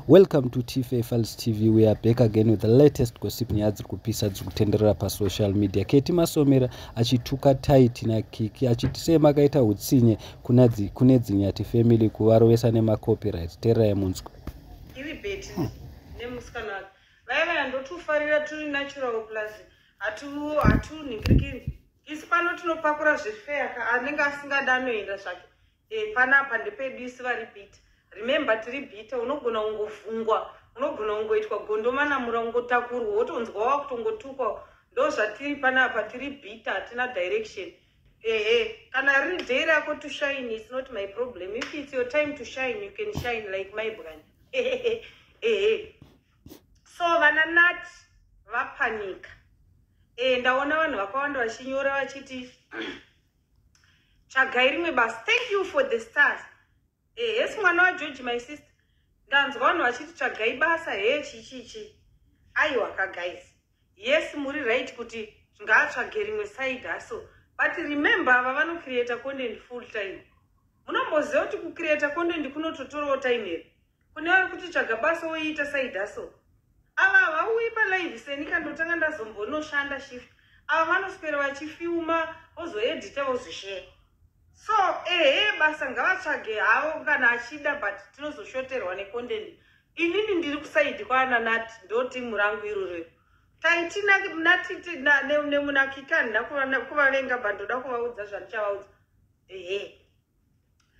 Welcome to TFA Files TV. We are back again with the latest gossip. Nyaya dziri kupisa dziri kutenderera pasocial media. Keti Masomera achituka Taiti naKiki achiti sei makaita utsinye kune Dzinyati family kuvarovesa nemacopyright. Tererai munzwe. Iri beti nemusikana wake vaya vaya ndotufarira turi natural plus hatunhingirikini isu pano tinopakura zvefeya ka anenge asingada anoenda zvake. E, panapa ndepedu isu vari bitter. Remember tiri bitter, unogona kungovhungwa, unogona kungoitwa gondo manamura, ungotakurwa wotonzwa wakutongotukwa. Ndo zvatiri panapa, tiri bitter, hatina direction. Ehe, kana riri day rako to shine, it's not my problem. If it's your time to shine, you can shine like my brand. Ehe. So vana Nat vapanika. E, ndaona vanhu vakawanda vachinyora vachiti tsvagai rimwe basa. Thank you for the stars. E, yes, mwana waGeorge, my sister. Ndanzwa vanhu vachiti tsvagai basa he chichichi. Aiwa ka guys, yes, muri right kuti ngaatsvage rimwe side hustle, but remember ava vanocreata content full time. Munomboziva kuti kucreata content kunototorawo time here? Kune vari kuti tsvaga basa woiita side hustle, ava havauyi palive seni kandotanga ndazombonoshanda shift. Ava vanoswera vachifilma, vozoedita, vozoshare. So ehe, basa ngavatsvage havo kana achida, but tinozoshoterwa necontent. Inini ndiri kuside kwaana Nati, ndo timu rangu iroro. Taiti Nati nemunakiki handina kuvavenga, but ndoda kuvaudza zvandichavaudza. Ehe,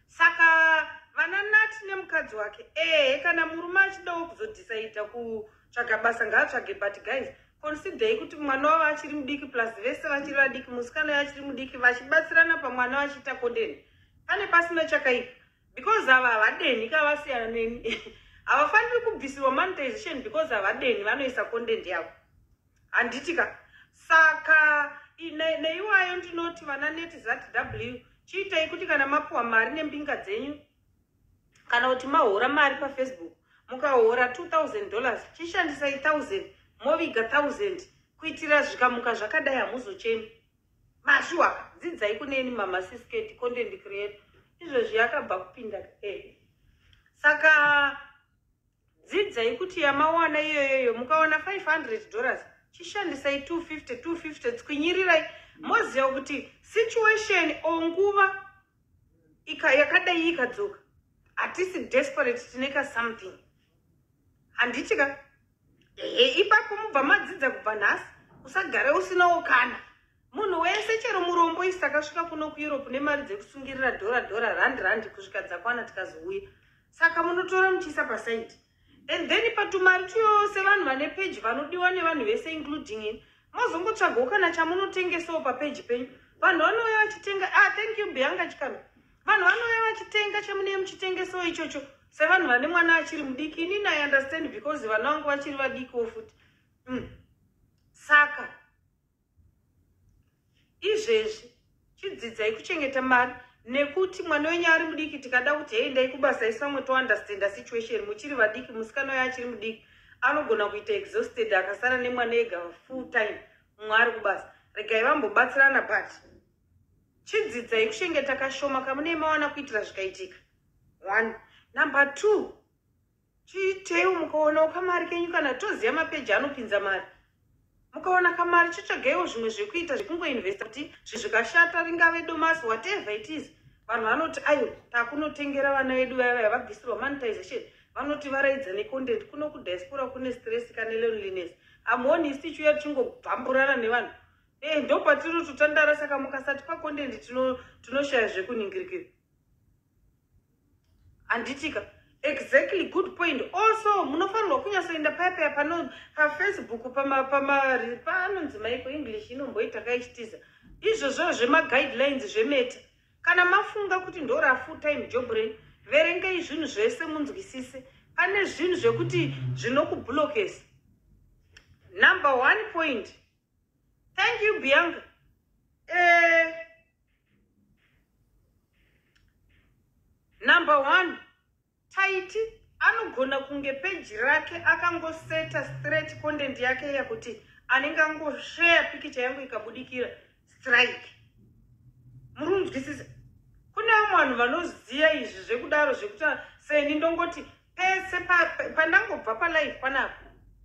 saka vana Nati nemukadzi wake, ehe, kana murume achidawo kuzodhisaidha kutsvaga basa, ngaatsvage. But guys, considerei kuti mwana wavo achiri mudiki, plus vese vachiri vadiki, musikana achiri mudiki, vachibatsirana pamwana vachiita content, pane pasina chakaipa, because ava havadeni kavasiyana neni. Havafaniri kubvisirwa monetization because havadeni, vanoisa content yavo, handiti ka? Saka neiwayo ndinoti vana Netzat W, chiitai kuti kana mapiwa mari nembinga dzenyu, kana kuti mahora mari paFacebook, mukahora $2000, chishandisai 1000, moviga 1000 kuitira zvikamuka zvakadai hamuzochemi. Mashuwa, dzidzai kuneni mama Sisket, content creator. Izvozvi yakabva kupinda. Saka dzidzai kuti yamawana iyoyoyo, mukawana $500, chishandisai 250 250, tswinyirirai, moziva kuti situation o nguva yakadai ikadzoka, hatisi desperate, tineka something, handiti ka? Ehe, ipapo mubva madzidza kubva nhasi, usagare usinawo. Kana munhu wese, chero murombo, isi takasvika kuno kuEurope nemari dzekusungirira dhora dhora, randi randi, kusvika dzakwana tikazouya. Saka munotora muchiisa paside, and then patumari tuyose, vanhu vane peji vanodiwa nevanhu vese, including ini, mozongotsvagawo kana chamunotengesawo papeji penyu. Vanhu vanouya vachitenga. Ah, thank you, Bianca Chikame. Vanhu vanouya vachitenga chamunee muchitengesawo ichocho. Sevanhu vane mwana achiri mudiki, inini I understand because vana vangu vachiri vadikiwo futi. Saka izvezvi chidzidzai kuchengeta mari, nekuti mwana wenyu ari mudiki. Tikada kuti hei, ndai kubasa, isu vamwe tounderstanda situation, muchiri vadiki, musikana uyo achiri mudiki, anogona kuita exhausted akasara nemwana ega full time, mumwe ari kubasa. Regai vambobatsirana, but chidzidzai kuchengeta kashoma kamunee mawana kuitira zvikaitika. One. Number two, chiiteiwo mukaonawo kamari kenyu, kana toziva mapeji anopinza mari, mukaona kamari, chitsvagaiwo zvimwe zvekuita, zvekungoinvesta, kuti zvinhu zvikashata, ringave domasi, whatever it is, vanhu vanoti ayo takunotengera vana vedu vaya vaya vabvisirwa monetization, vanoti varaidza necontent. Kuno kudiaspora kune stress kane loneliness. Hamuoni isi tichiuya tichingobvamburana nevanhu e, ndo patinototandara. Saka mukasati pacontent, tinoshaya zvekuningirikira, handitika? Exactly, good point. Also munofanirwa kunyatsoenda paya paya pano paFacebook, panonzi maiko, English inomboita kaichitiza izvozvo zvemaguidelines zveMeta. Kana mafunga kuti ndora full time job renyu, verengai zvinhu zvese munzwisise. Pane zvinhu zvekuti zvinokublockesa. Number one point. Thank you, Bianca. Number one, Taiti anogona kunge peji rake akangoseta straight content yake yakuti anenge angoshare pikicha yangu ikabudikira, strike. Muri kunzwisisa? Kune vamwe vanhu vanoziva izvi zvekudaro, zvekuti seni ndongoti pese pandangosvika. Takubva palive panapa,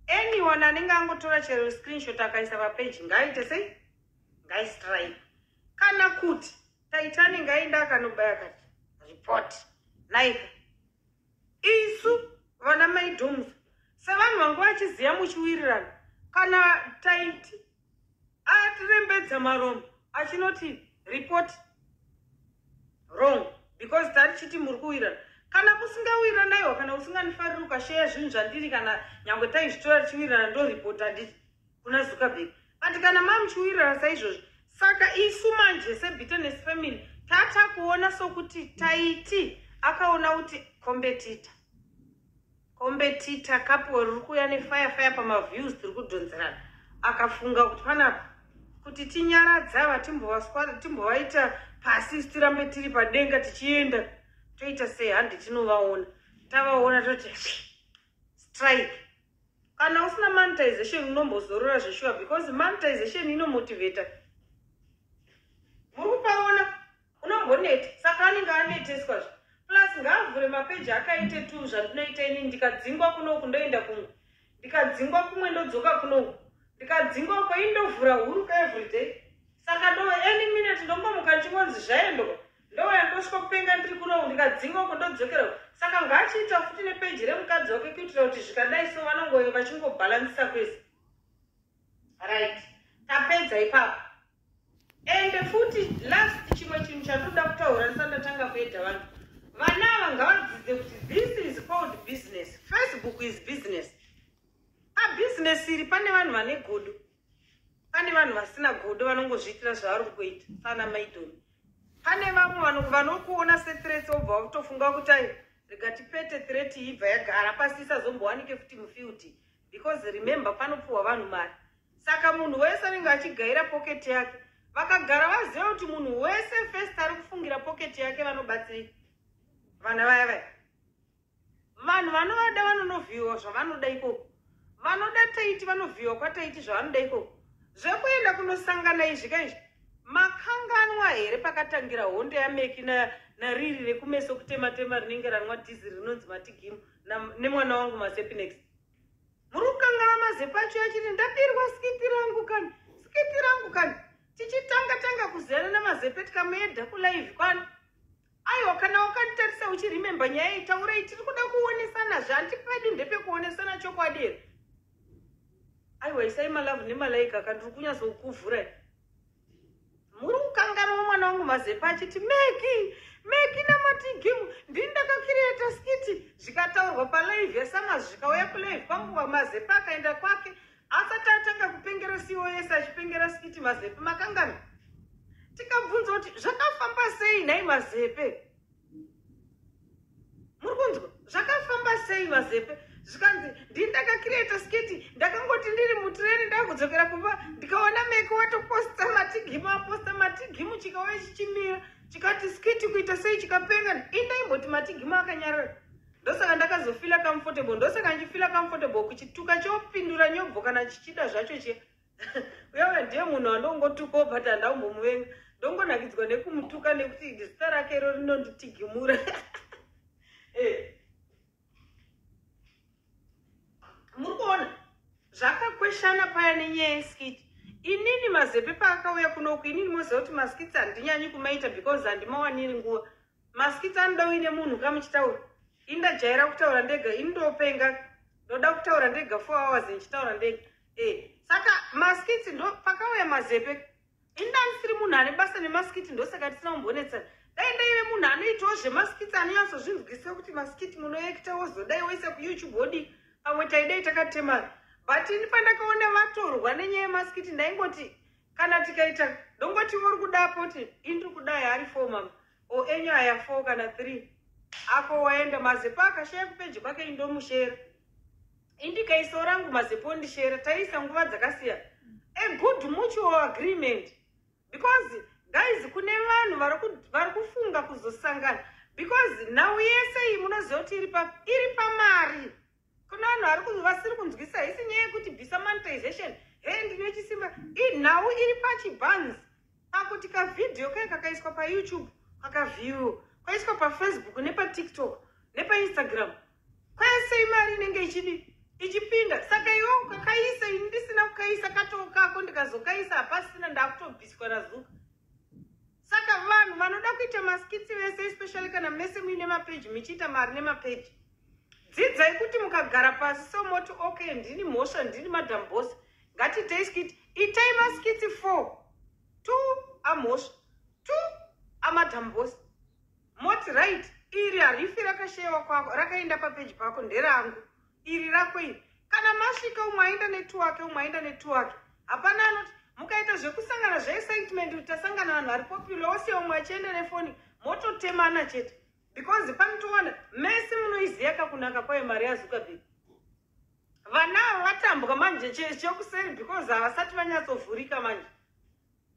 anyone anenge angotora chero screenshot akaisa papeji, ngaaite sei? Ngaistrike. Kana kuti Taiti anenge aenda akanobaya kati report naika. Isu vana maidoms sevanhu vangu vachiziva muchiwirirana, kana Taiti atirembedza maromo achinoti report wrong, because tarichiti muri kuwirirana. Kana musingawirirana, kana usinganifariri, ukasheya zvinhu zvandiri, kana nyange taizvitora tichiwirirana, ndoripota, handiti, kuna Zuckerberg. But kana mamuchiwirirana saizvozvo, saka isu manje sebitterness family tatakuona sokuti Taiti akaona kuti competitor couple riri kuuya nefire fire pamaviews, tiri kudhonzerana. Akafunga kuti panapa kuti tinyaradza ava, timbovaita pasi, tirambe tiri padenga tichienda, toita sei? Handi tinovaona, tavaona toti strike. Kana usina monetization unombozorora zveshuwa, because monetization inomotivata. Muri kupaona, unomboneta, saka anenge aneteswazve. Plus ngaavhure mapeji akaite tu zvandinoita inini. Ndikadzingwa kunoku, ndoenda kumwe, ndikadzingwa kumwe, ndodzoka kunoku, ndikadzingwa uko, indovhura huruka everyday. Saka ndo any minute ndongomuka ndichingonzi zvaendwa, ndouya ndosvika kupenga ndiri kunoku, ndikadzingwa uko, ndodzokera. Saka ngaachiita futi nepeji remukadzi wake, kuitira kuti zvikadai so vanongo vachingobhalansisa kwese. Right, tapedza ipapo. Ende futi last, chimwe chinhu chandinoda kutaura ndisati ndatanga kuedha vanhu, vana ava ngavadzidze kuti this is called business. Facebook is business. Pabhizinesi iri pane vanhu vane godo, pane vanhu vasina godo, vanongozviitira zvavari kuita sana maidoni. Pane vamwe vanokuona sethreat, obva vakutofunga kuti ai, rega tipete threat, ibva yagara pasi, isazombowanike futi mufield. Because remember, panopuhwa vanhu mari, saka munhu wese anenge achigaira pocket yake. Vakagara vaziva kuti munhu wese first ari kufungira pocket yake, vanobatsirika vana vaya vaya. Vanhu vanovada vanonovhiwa zvavanoda ikoko, vanoda Taiti vanovhiwa kwaTaiti zvavanoda ikoko. Zvekuenda kunosangana izvi kaizvi, makanganwa here pakatangira hondo yaMeki nariri rekumeso kutema-tema rinenge ranwa dhiziri rinonzi Matigimu nemwana wangu Mazepinex? Muri kukanganwa Mazepi acho achiti, "Ndabirwa skit rangu kani, skit rangu kani"? Tichitanga tanga kuziyana naMazepe, tikamuedha kulive kwani. Aiwa, kana wakanditarisa uchiremember nyaya iyi, taurai. Tiri kuda kuonesana zvanti pedu ndepekuonesana chokwadi here? Aiwa, isai malove nemalike aka, ndiri kunyatsokuvhurai. Muri kukanganwa mwana wangu Mazepa achiti, "Meki, Meki naMatigimu, ndini ndakacreata skit." Zvikataurwa palive yaSamazi, zvikauya kulive kwangu. Mazepa akaenda kwake asati atanga kupengera cos, achipengera skit Mazepe. Makangana? Tikabvunza kuti zvakafamba sei nhai Mazepe? Muri kunzwa? Zvakafamba sei, Mazepe? Zvikanzi, "Ndini ndakacreata skit, ndakangoti ndiri mutireni ndakudzokera kumba, ndikaona Meki watoposta Matigimu, aposta Matigimu, chikauya chichimira chikati skit kuita sei, chikapenga." Indaimboti Matigimu akanyarara, ndosaka ndakazofeela comfortable, ndosaka ndichifeela comfortable kuchituka, chopindura nyobvo kana chichida zvacho chiya. Uyauya ndiye munhu wandongotukawo, but handaumbomuvenga, ndongonakidzwa nekumutuka nekuti zita rake iro rinonditigimura. Muri kuona zvakakweshana paya nenyaya yeskit. Inini Mazepe paakauya kunoku, inini moziva kuti maskits handinyanyi kumaita because handimawaniri nguva. Maskits anoda uine munhu kamuchitaura. Indajaira kutaura ndega, ini ndopenga, ndoda kutaura ndega 4 hours ndichitaura ndega. Saka maskits, ndo pakauya Mazepe, indandisiri munhu ane basa nemaskits, ndosaka tisina kumbonetsana. Dai ndaive munhu anoitawo zvemaskits, anonyatsozvinzwisisa kuti maskits munoacta, wozodai, woisa kuYouTube, wodii, pamwe taidai takatemana. But ini pandakaona vatorwa nenyaya yemaskits, ndaingoti kana tikaita, ndongoti uri kudapo kuti indiri kudai, ari four mama o enyu aya four kana three ako waenda. Mazepa akashaya kupeji kwake, indomushera, indikaisawo rangu, Mazepa ondishera, taisa nguva dzakasiyana, a good mutual agreement. Because guys, kune vanhu vari kufunga kuzosangana, because nhau yese iyi munoziva kuti iri pamari. Kuna vanhu vasiri kunzwisa, haisi nyaya yekuti bvisa monetization, he, ndine chisimba. Inhau iri pachibhanzi, pakuti kavhidhiyo kai kakaiswa paYouTube, kakaview kwaiswa paFacebook, nepaTikTok, nepaInstagram, kwese imari inenge ichidi. kuita maskits vese, especially kana mese muine mapeji, muchiita mari nemapeji, dzidzai kuti mukagara pasi somoti, "Okay, ndini mhosva, ndini Madam Boss, ngatiitei skit." Itai maskits 4, 2 amhosva, 2 aMadam Boss. Moti, "Right, iri harifi rakashewa kwako, rakaenda papeji pako, nderangu iri, rako iri." Kana masvika, umwe aenda ne2 wake, umwe aenda ne2 wake, hapana anoti. Mukaita zvekusangana zveexcitement kuti tasangana, vanhu vari popular, osiya umwe achienda nefoni, mototemana chete, because panotowana mese munoiziya kakunaka kwayo mari yaZuckerberg. Vana ava vatambwa manje chekuseri, because havasati vanyatsovhurika manje,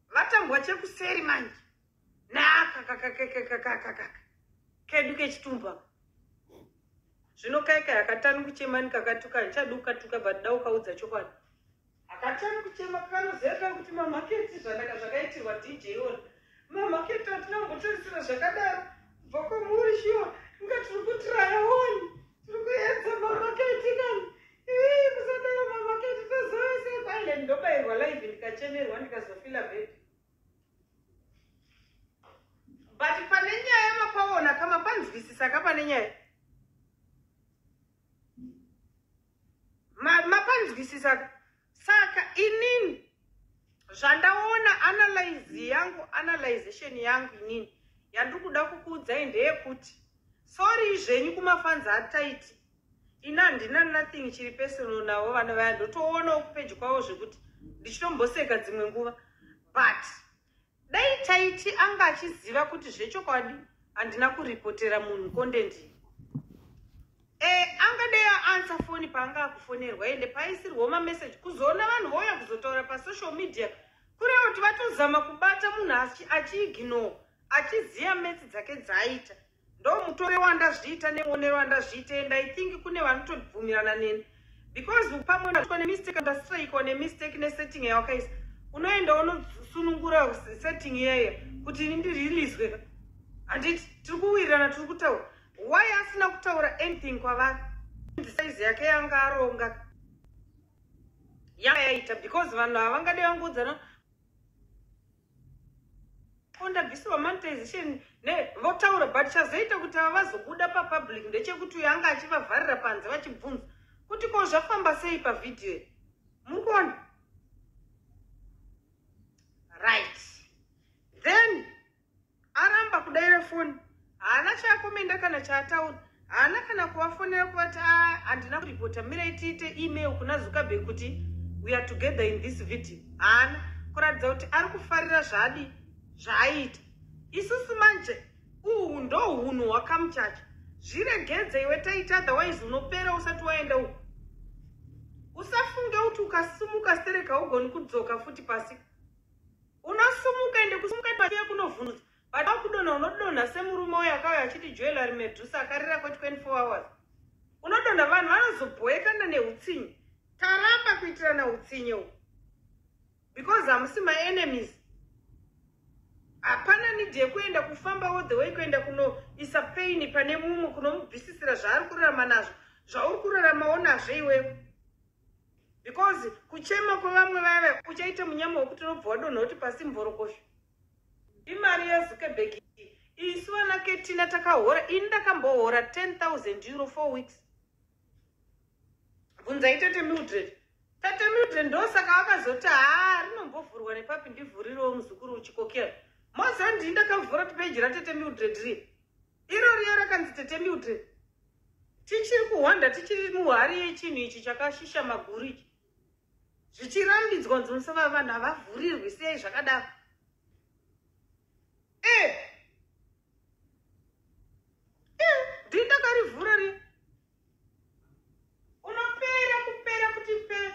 vatambwa chekuseri manje nakakakakakakakaka kedu kechitumba. Zvino kaika hakatani kuchema, nikakatuka handichadi kukatuka, but da ukaudza chokwadi, hakatani kuchema. Kanoziva kuti mamaketi zvanaka zvakaitirwa DJ on mamaketi hatina kumbotarisira zvakadaro kubva kwamuri. Shuwa, inga tiri kutraya oni, tiri kuedza mamaketi kani. Ii, musadaro mamaketi, tozovese kwaile. Ndobayirwa live, ndikachemerwa, ndikazofila bad. But pane nyaya mapaona kama panzwisisa ka, pane nyaya mapanzwisisa ka. Saka inini zvandaona, analyze yangu, analyzation yangu inini yandiri kuda kukuudzai ndeyekuti, sorry zvenyu kumafans aTytie, ini handina nothing chiri personal navo vana vaya. Ndotoonawo kupeji kwavo zvekuti ndichitomboseka dzimwe nguva, but dai Tytie anga achiziva kuti zvechokwadi handina kuripotera munhu content iyi, angadai aansa foni paanga akufonerwa, ende paisirwawo mameseji. Kuzoona vanhu vouya kuzotaura pasocial media kureva kuti vatozama kubata munhu achiignore, achiziva metsi dzake dzaaita. Ndo mutore wandazviita nemuonero wandazviita, and I think kune vanotobvumirana neni, because pamwe nemistake, ndastrikwa nemistake nesetting yawakaisa, unoenda unosunungura setting iyaya kuti ini ndiririzwe. Handiti tiri kuwirirana? Tiri kutaura. Why asina kutaura anything kwavari? Size yake yanga aronga yanga yaita, because vanhu ava vangade vanguudzana, ndabvisiwa monetization votaura. But chazoita kuti ava vazobuda papublic ndechekuti uyo anga achivavharira panze, vachibvunza kuti ko zvafamba sei pavhidhiyo. Muri kuona? Right, then aramba kudaira foni, haana chaakomenda kana chaataura, haana kana kuvafonera kuvati, ah, handina kuripota, mirai tiite email kuna Zuckerberg kuti we are together in this video." Haana kuratidza kuti ari kufarira zvaadi zvaaita. Isusu manje uhu ndo hunhu hwakamuchacha. Zviregedze iwe Tytie, otherwise unopera usati waenda uku. Usafunge kuti ukasumuka stereka haugoni kudzoka futi pasi. Unosumuka, ende kusumuka kunovhundutsa, but wakudonha unodonha semurume uyo akauya achiti jewellery Medusa, akarira kwe24 hours. Unodonha, vanhu vanozobhoekana neutsinye. Taramba kuitirana utsinye uhu because hamusi maenemies. Hapana need yekuenda kufamba all the way kuenda kunoisa pain pane mumwe, kunomubvisisira zvaari kurarama nazvo, zvauri kuraramawo nazvo iwewe, because kuchema kwevamwe vaya uchaita munyama wekuti unobva wadonha kuti pasi mvorokosho. Imari yaZuckerberg. Isu vana Ketina takahora, ini ndakambohora €10,000 4 weeks. Bvunzai tete Mildred. Tete Mildred ndosaka vakazoti, "Haa, rinombovhurwa nepapi? Ndivhurirewo muzukuru uchikokera." Moziva ndii ndakavhura peji ratete Mildred riye, iro riya rakanzi tete Mildred. Tichiri kuhwanda, tichiri muhari yechinhu ichi chakashisha maguru ichi, zvichirambidzwa nzomusava, vanhu havavhurirwi sei zvakadaro? Ndii ndakarivhura riya. Unopera kupera kuti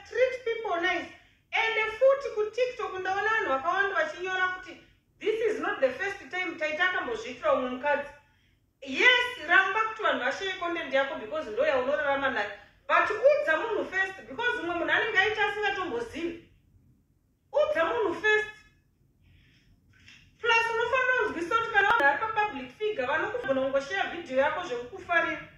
treat people nice. Ende futi kuTikTok ndaona vanhu vakawanda vachinyora kuti this is not the first time, Tytie akambozviitira umwe mukadzi. Yes, ramba kuti vanhu vasheye content yako because ndo yaunorarama nayo, but udza munhu first, because umwe munhu anenge aita asingatombozivi. Udza munhu first. Plus unofanira kunzwisa kuti kana vanhu ari papublic figure, vanokugona kungosheya vhidhiyo yako zvekukufarira.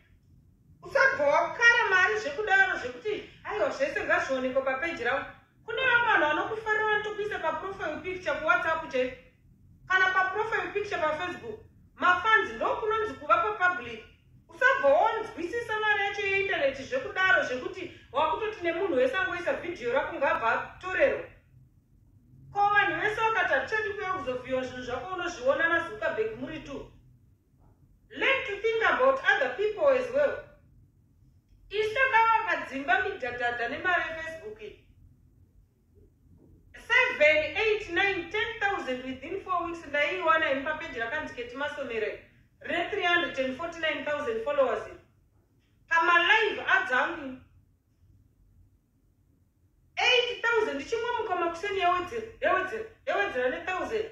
Usabva wakara mari zvekudaro zvekuti aiwa, zvese ngazvionekwa papeji rangu. Kune vamwe vanhu vanokufarira, vanotokuisa paprofile picture kuWhatsApp chaiko, kana paprofile picture paFacebook. Mafans ndokunonzi kuva papublic. Usabva wanzwisisa mari yacho yeindaneti zvekudaro zvekuti wakutoti nemunhu wese angoisa vhidhiyo rako ngaabva atorerwa. Ko vanhu vese vakati hatichadi kuuya kuzovhiyiwa zvinhu zvako unozviona naZuckerberg muri two. Learn to think about other people as well. Isu takavaka dzimba midhadhadha nemari yeFacebook iyi. 7, 8, 9, 10,000 within 4 weeks ndaiiwana ini papeji rakanzi Keti Masomere rine 349,000 followers iri. Pamalive ads angu 8,000 ndichingomuka makuseni yawedzera yawedzera yawedzera ne1000.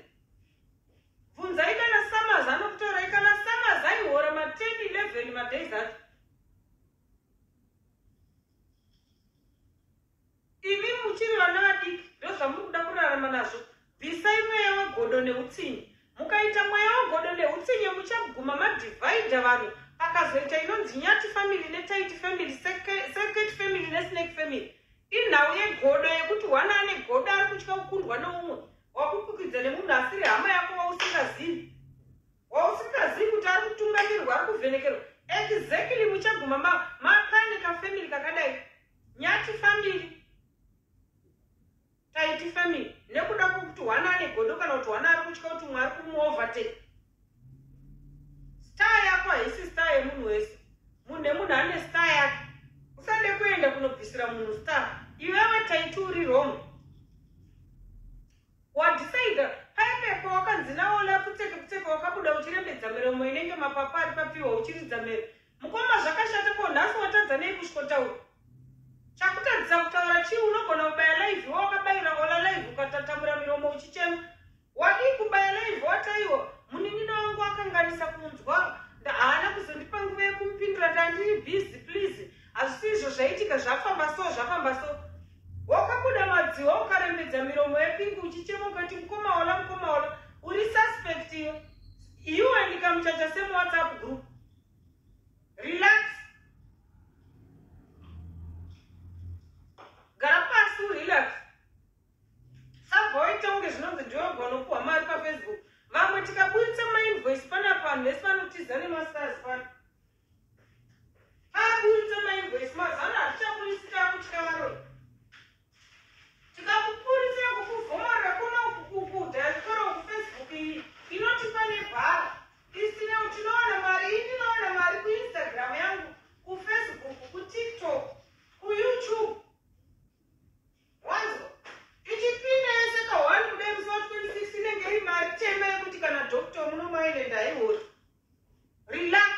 Bvunzai kana Summers anokutaurai kana Summers aihora ma 10 11 madays acho. Imi muchiri vana vadiki ndozvamuri kuda kurarama nazvo. Bvisai mweya wegodo neutsinye. Mukaita mweya wegodo neutsinye muchaguma madivhaidha vanhu pakazoita inonzi Nyati family neTaiti family, Circuit family neSnake family. Inhau yegodo yekuti one ane godo ari kutya kukundwa neumwe wakukwikwidzwa nemunhu asiri hama yako wausingazivi. Wausingazivi kuti ari kutungamirwa ari kuvhenekerwa. Exactly muchaguma mapane kafamily kakadai. Nyati family Taiti family nekuda kwekuti hwana ane godo kana kuti hwana ari kutya kuti umwe ari kumuovertake. Star yako haisi star yemunhu wese. Munhu nemunhu ane star yake. Usade kuenda kunobvisira munhu star. Iwewe Taiti uri wrong. Wadecider paya paya pawakanzi naOla putseke putseke wakabuda uchirembedza miromo inenge mapapu ari papfihwa uchiridza mhere. Mukoma zvakashata ko nhasi watadza nei kusvikotaura? Chakutadzisa kutaura chii unogona kubaya live iwe wakabayira Ola live ukatatamura miromo uchichema. Wadii kubaya live wataiwa munin'ina wangu akanganisa kunzwa haana kuzondipa nguva yekumupindura ndandiri busy please hazvisi izvo zvaitika zvafamba so zvafamba so. Wakabuda madziwa ukarembedza miromo yepink uchichema ukati mukoma Ola mukoma Ola uri suspect iwe. You and Kamuchacha same WhatsApp group. Relax. Gara pasi urelax. Sabva waita kunge zvinonzi ndiwe wega unopuhwa mari paFacebook. Vamwe tikaburitsa mainvoice panapa vanhu vese vanotiza nemastars pano. Aburitsa mainvoice mazano hatichaburisi takutya varoyi. Tikakupuritsa kukuvhomorera kuno kudiaspora kuFacebook iyi inotipa nebhara. Isina tinowana mari iyi ndinowana mari kuInstagram yangu, kuFacebook, kuTikTok, kuYouTube. Wanzwa? Ichipinda yese ka 1 kudai musi wa 26 inenge iri mari tema yekuti kana doctor muno muIsland haihori. Relax.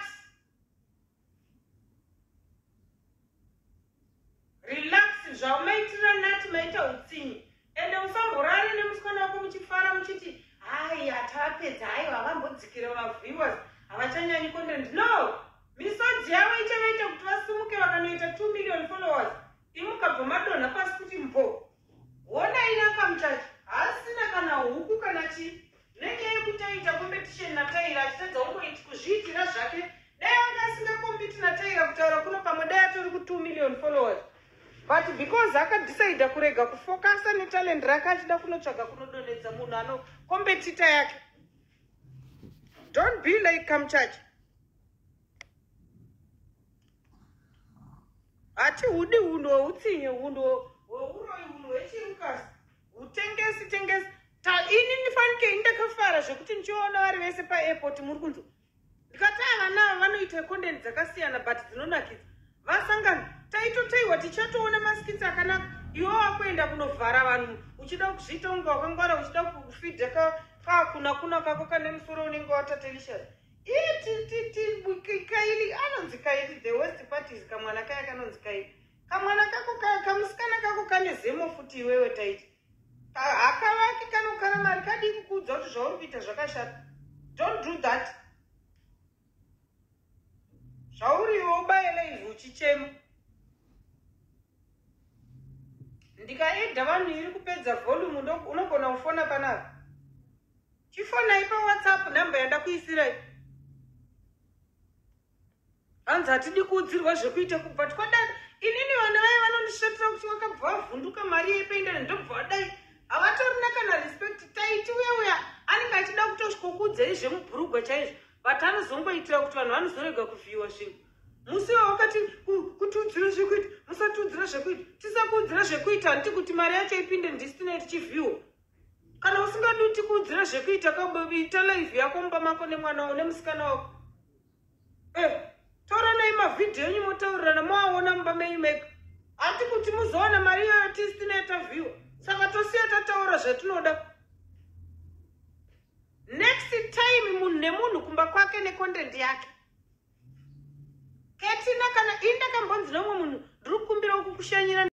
Relax zvaumaitira Nati maita utsinye ende usamborare nemusikana wako muchifara muchiti hai hatavapedza haiwa havambodzikira maviewers havachanyanyi content no misodzi yavo ichavaita kuti vasimuke vakanoita 2 million followers imukabva madonha pasi kuti mbo Honai nakamuchacha haasina kana huku kana chii nenyaya yekuti aiita competition naTaira achitadza kungoiti kuzviitira zvake dai anga asingakompiti naTaira kutaura kuno pamwe dai atori ku 2 million followers but because akadecida kurega kufokasa netalent rake achida kunotsvaga kunodonhedza munhu ano competitor yake. Don't be like Kamuchacha. Hatihudi hunhu hweutsinye, hunhu hweuroyi, hunhu hwechirukasi, hutengesi tengesi. Ta ini ndifanike ini ndakafara zvekuti ndichiona vari vese paairport muri kunzwa. Ndikati ava vana ava vanoita content dzakasiyana but dzinonakidza. Vasangana taitotaiwa tichatoona maskits akanaka. Iwe wakuenda kunovhara vanhu uchida kuzviita kunge wakangwara uchida kufidha kakuna kuna kako kane musoro unenge watatelicious. Kaili anonzi Kaili, the worst part is kamwana kaya kanonzi Kaili. Kamwana kako kamusikana kako kane zemo futi iwewe Taiti. Hakavaki kanokara mari kadii kukuudza kuti zvauri kuita zvakashata. Don't do that. Zvauriwo ubaye live uchichema. Ndikaedha vanhu iri kupedza volume unogona kufona panapa. Chifonai paWhatsApp number yandakuisirai. Hanzi hatidi kuudzirwa zvekuita kubva twadada. Inini vana vaya vanondisvetera kuti vakabva vavhunduka mari yepainda ndobva vadai. Havatorina kana respect. Taiti uya uya anenge achida kutosvikokuudzai zvemubhurugwa chaizvo. But anozongoitira kuti vanhu vanozorega kuvhiyiwa zvinhu. Musi wawakati kutiudzira zvekuita, musatiudzira zvekuita, tisakuudzira zvekuita, handiti kuti mari yacho ipinde ndisine tichivhiyiwa. Kana usingadi kuti tikuudzira zvekuita, ita live yako mumba mako nemwana wako nemusikana wako. Toranai mavhidhiyo enyu motaurirana moaona mumba menyu mega. Hati kuti muzowana mari iyoyo tisine tavhiyiwa. Saka tosiya tataura zvatinoda. Next time munhu nemunhu kumba kwake necontent yake. Ketina, kana ini ndakambonzi nomwe munhu, ndiri kukumbira kukushanyira.